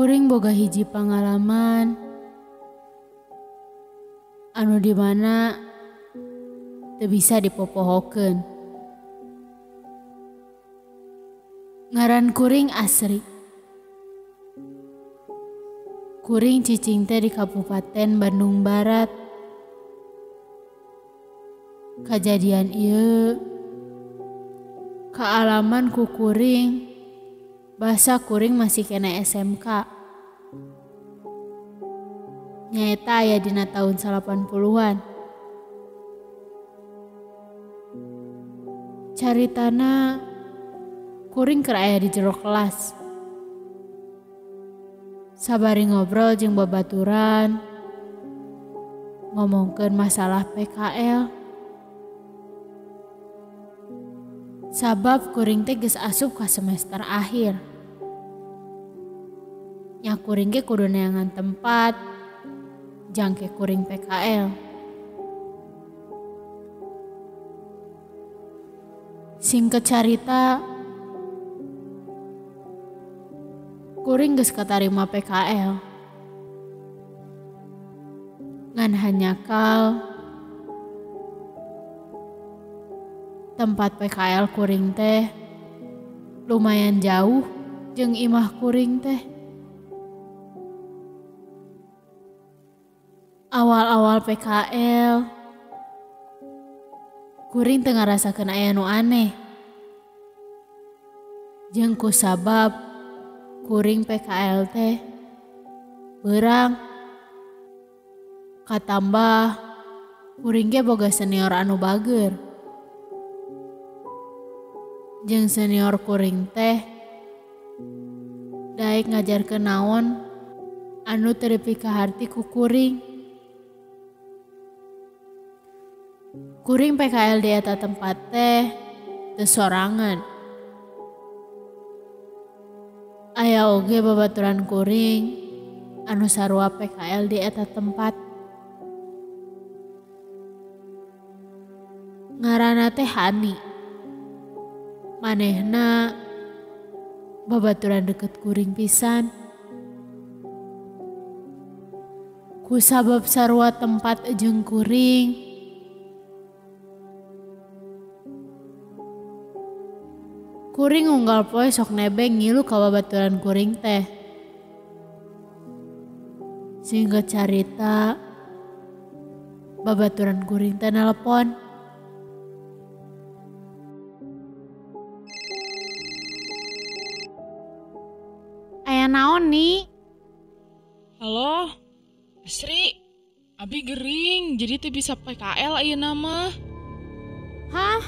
Kuring boga hiji pangalaman anu dimana teu bisa dipopohokeun. Ngaran kuring Asri. Kuring cicing teh di Kabupaten Bandung Barat. Kajadian ieu kaalaman ku kuring basa kuring masih kena SMK. Nyaeta aya dina tahun 80-an. Caritana kuring keur aya di jero kelas. Sabari ngobrol jeung babaturan, ngomongkeun masalah PKL. Sabab kuring teh geus asup ka semester akhir. Nya kuring ge kudu neangan tempat jangke kuring PKL. Singkat carita, kuring geus katarima PKL. Ngan hanyakal tempat PKL kuring teh lumayan jauh jeung imah kuring teh. Awal-awal PKL kuring teu ngarasakeun aya nu aneh. Jeung kusabab kuring PKL teh beurang, katambah kuring ge boga senior anu bager. Jeung senior kuring teh daek ngajarkeun naon anu teu dipikaharti ku kuring. Kuring PKL di eta tempat teh teu sorangan. Aya oge babaturan kuring anu sarua PKL di eta tempat. Ngaranna teh Hani. Manehna babaturan deket kuring pisan. Kusabab sarua tempat jeung kuring, kuring unggal poe sok nebeng ngilu ka babaturan kuring teh. Singkat carita, babaturan kuring teh nelepon. Aya naon nih? Halo, Asri, abi gering jadi teu bisa PKL ayeuna mah. Hah?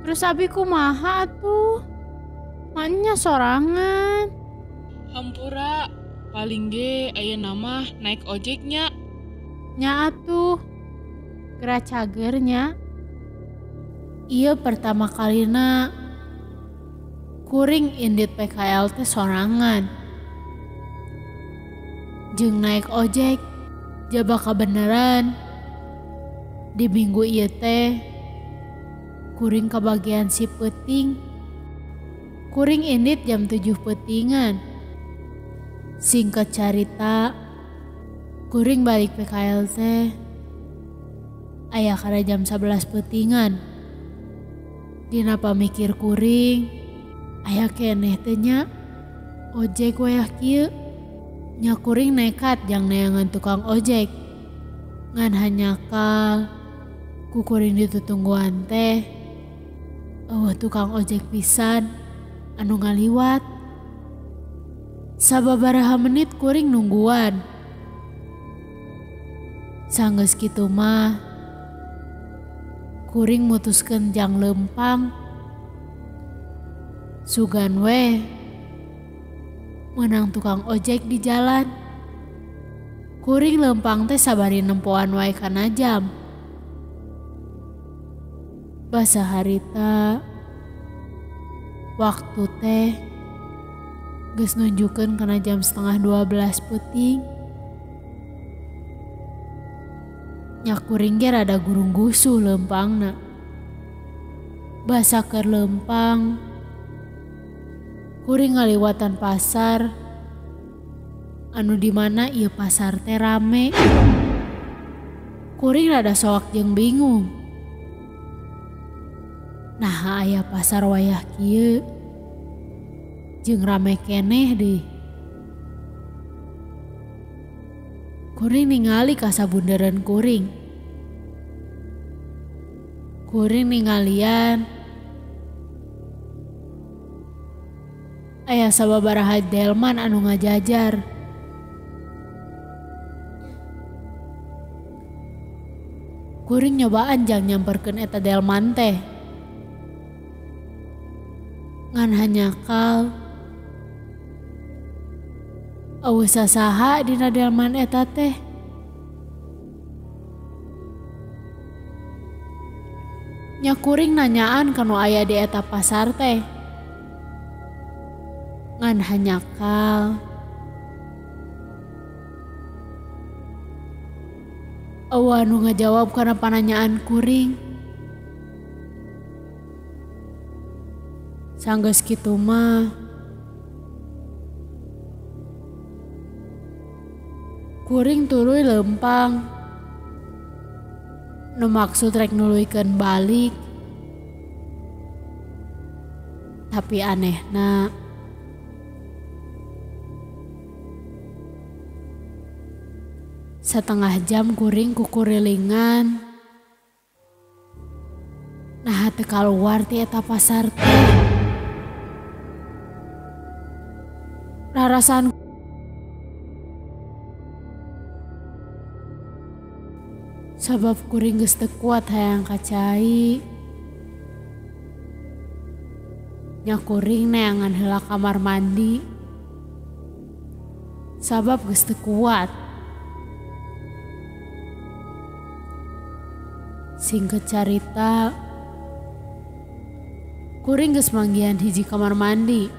Terus abi kumaha atuh? Manya sorangan. Hampura, paling ge ayeuna mah naik ojeknya. Nya atuh, geura cager nya. Ieu pertama kalina kuring indit PKL teh sorangan. Jeung naik ojek, jaba kabeneran. Di minggu ieu teh kuring kebagian si peuting. Kuring indit jam 7 peutingan. Singkat carita, kuring balik PKL teh aya kana jam 11 peutingan. Dina pamikir kuring, aya keneh teh nya ojek wayah kieu. Nya kuring nekat jang neangan tukang ojek. Ngan hanyakal ku kuring ditutungguan teh eueuh tukang ojek pisan anu ngaliwat. Sababaraha menit kuring nungguan. Sanggeus kitu mah kuring mutuskeun jang leumpang. Sugan weh meunang tukang ojek di jalan. Kuring leumpang teh sabari nempoan wae kana jam. Basa harita waktu teh geus nunjukeun kana jam 11:30 peuting. Nya kuring ge rada gurung gusuh leumpangna. Basa keur leumpang kuring ngaliwatan pasar Anu dimana ieu pasar teh rame. Kuring rada soak jeung bingung. Nah aya pasar wayah kieu jeung rame keneh deh. Kuring ningali ka sabundereun kuring. Kuring ningalian aya sababaraha delman anu ngajajar. Kuring nyobaan jang nyamperkeun eta delman teh. Ngan hanyakal eueuh sasaha dina delman eta teh. Nya kuring nanyaan ka nu aya di eta pasar teh. Ngan hanyakal eueuh anu ngajawab kana pananyaan kuring. Sanggeus kitu mah kuring tuluy leumpang. Nu maksud rek nuluykeun balik. Tapi anehna setengah jam kuring kukurilingan. Nah teu kaluar ti eta pasar teh. Rarasaan sabab kuring geus teu kuat hayang ka cai. Nya kuring neangan heula kamar mandi. Sabab geus teu kuat. Singkat carita, kuring geus manggihan hiji kamar mandi.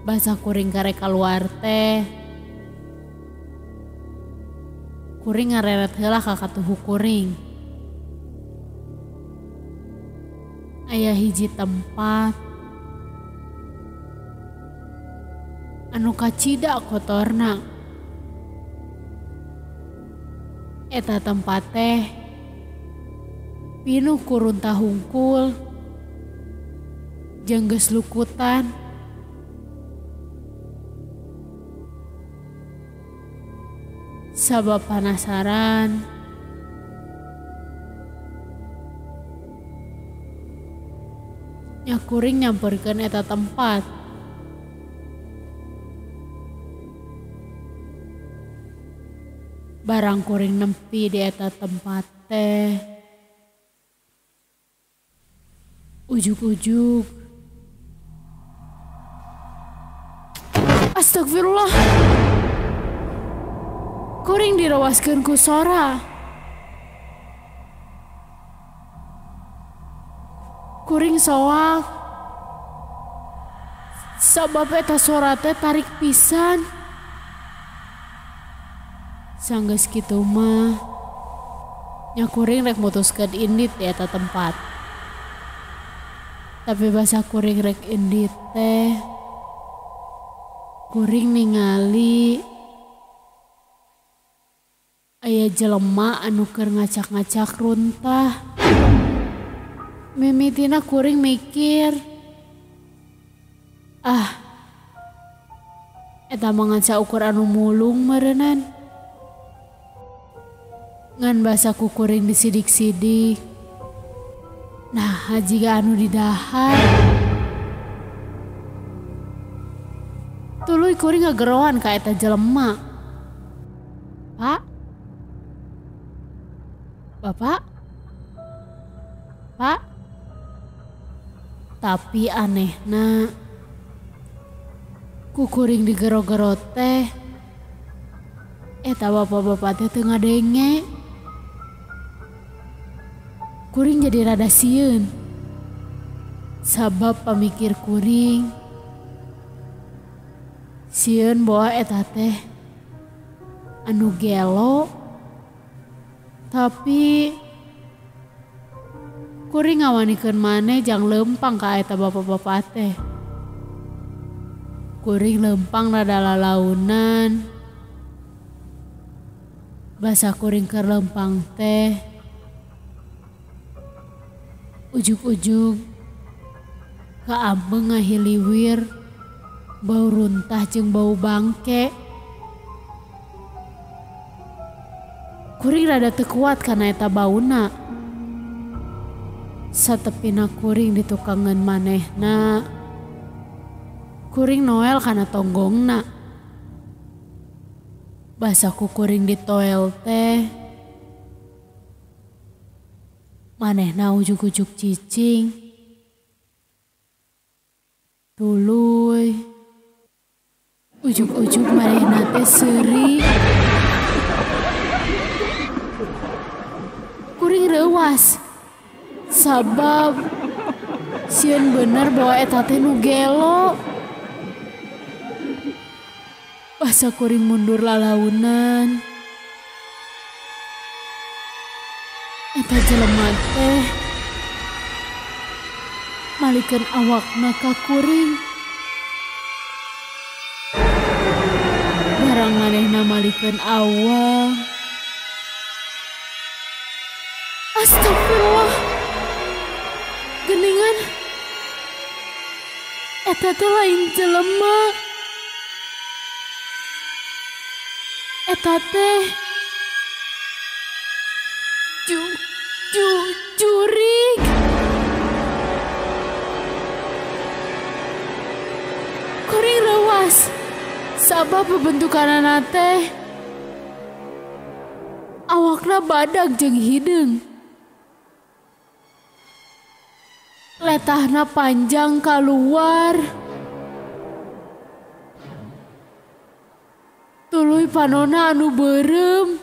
Basa kuring karek kaluar teh, kuring ngareret heula ka katuhu kuring. Aya hiji tempat anu kacida kotorna. Eta tempat teh pinuh ku runtah hungkul jeung geus lukutan. Sabab panasaran, nya kuring nyamperkeun eta tempat. Barang kuring nempi di eta tempat teh, ujug-ujug astagfirullah, kuring dirawaskeun ku sora. Kuring soak sabab eta sora teh tarik pisan. Sanggeus kitu mah nya kuring rek mutuskeun indit di eta tempat. Tapi basa kuring rek indit teh, kuring ningali aya jelema anu keur ngacak-ngacak runtah. Mimitina kuring mikir, ah eta mah ngan saukur anu mulung meureunnan. Ngan basa ku kuring disidik-sidik, nah jiga anu didahar. Tuluy kuring ngageroan ka eta jelema. Pak, Bapak, Pak. Tapi anehna ku kuring digero-gero teh, eta bapak-bapak teh teu ngadenge. Kuring jadi rada sieun. Sabab pamikir kuring sieun boa eta teh anu gelo. Tapi kuring ngawanikeun maneh jang leumpang ka eta bapak-bapak teh. Kuring lempang rada lalaunan. Basa kuring keur lempang teh ujug-ujug kaambeng ngahiliwir bau runtah jeung bau bangke. Kuring rada teu kuat kana eta bauna. Satepina kuring ditukangeun manehna. Kuring noel kana tonggongna. Basa ku kuring ditoel teh manehna ujug-ujug cicing. Tuluy ujug-ujug manehna teh seuri. Kuring reuwas sabab sieun bener bahwa eta teh nu gelo. Basa kuring mundur lalaunan. Eta jelema teh malikeun awakna ka kuring. Barang manehna malikeun awak. Astagfirullah. Geningan eta teh lain jelema. Eta teh jurig. Kuring reuwas sabab bebentukanana teh awakna badag jeung hideung. Letahna panjang kaluar. Tuluy panona anu beureum.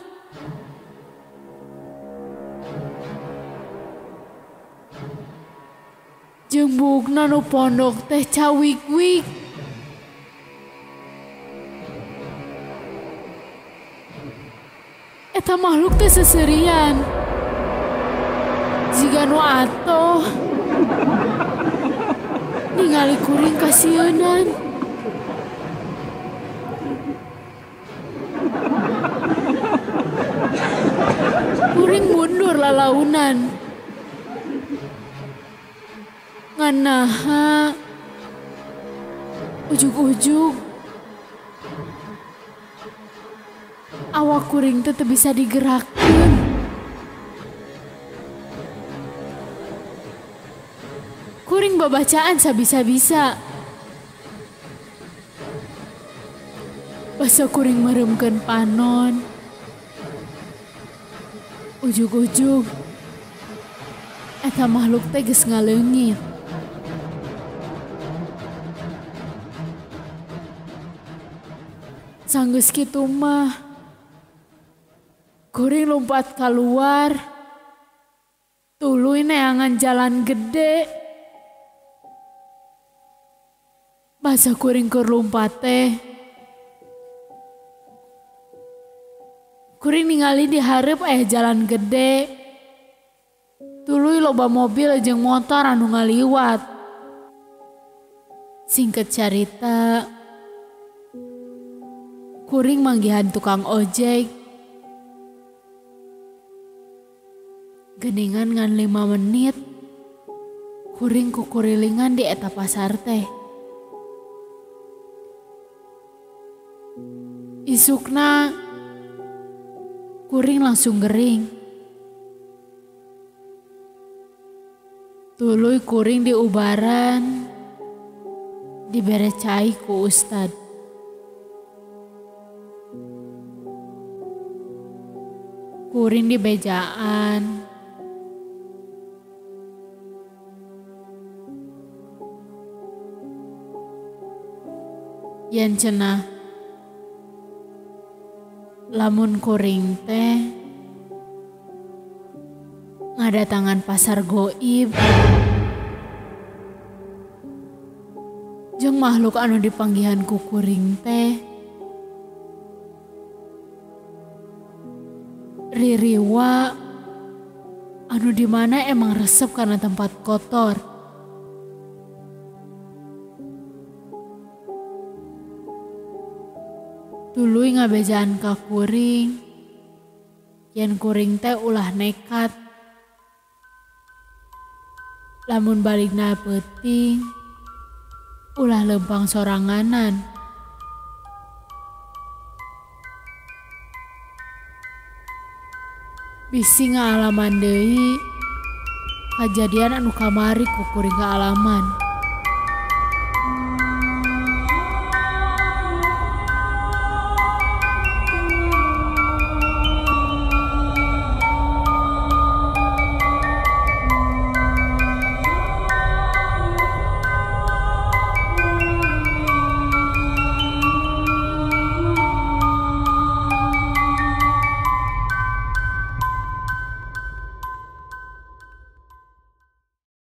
Jeung buukna nu pondok teh cawik-wik. Eta makhluk teh seserian. Jiga nu atoh. Ningali kuring kasieunan. Kuring mundur lalaunan. Nganaha ujug-ujug awak kuring teh teu bisa digerakkeun. Kuring babacaan sabisa-bisa. Basa kuring meremkeun panon. Ujug-ujug eta makhluk teh geus ngaleungit. Sanggeus kitu mah kuring lompat kaluar. Tuluy neangan jalan gede. Basa kuring keur lumpat teh kuring ningali di hareup aya jalan gede. Tuluy loba mobil jeung motor anu ngaliwat. Singkat carita, kuring manggihan tukang ojek. Geningan ngan 5 menit kuring kukurilingan di eta pasar teh. Isukna kuring langsung gering. Tuluy kuring diubaran, dibere cai ku ustad. Kuring dibejaan. Yen cenah lamun kuring teh ngadatangan pasar goib jeung makhluk anu dipanggihan ku kuring teh ririwa anu dimana emang resep karena tempat kotor. Tuluy ngabejaan ka kuring, yen kuring teh ulah nekat. Lamun balikna peuting, ulah leumpang soranganan. Bisi ngaalaman deui kajadian anu kamari ku kuring kaalaman.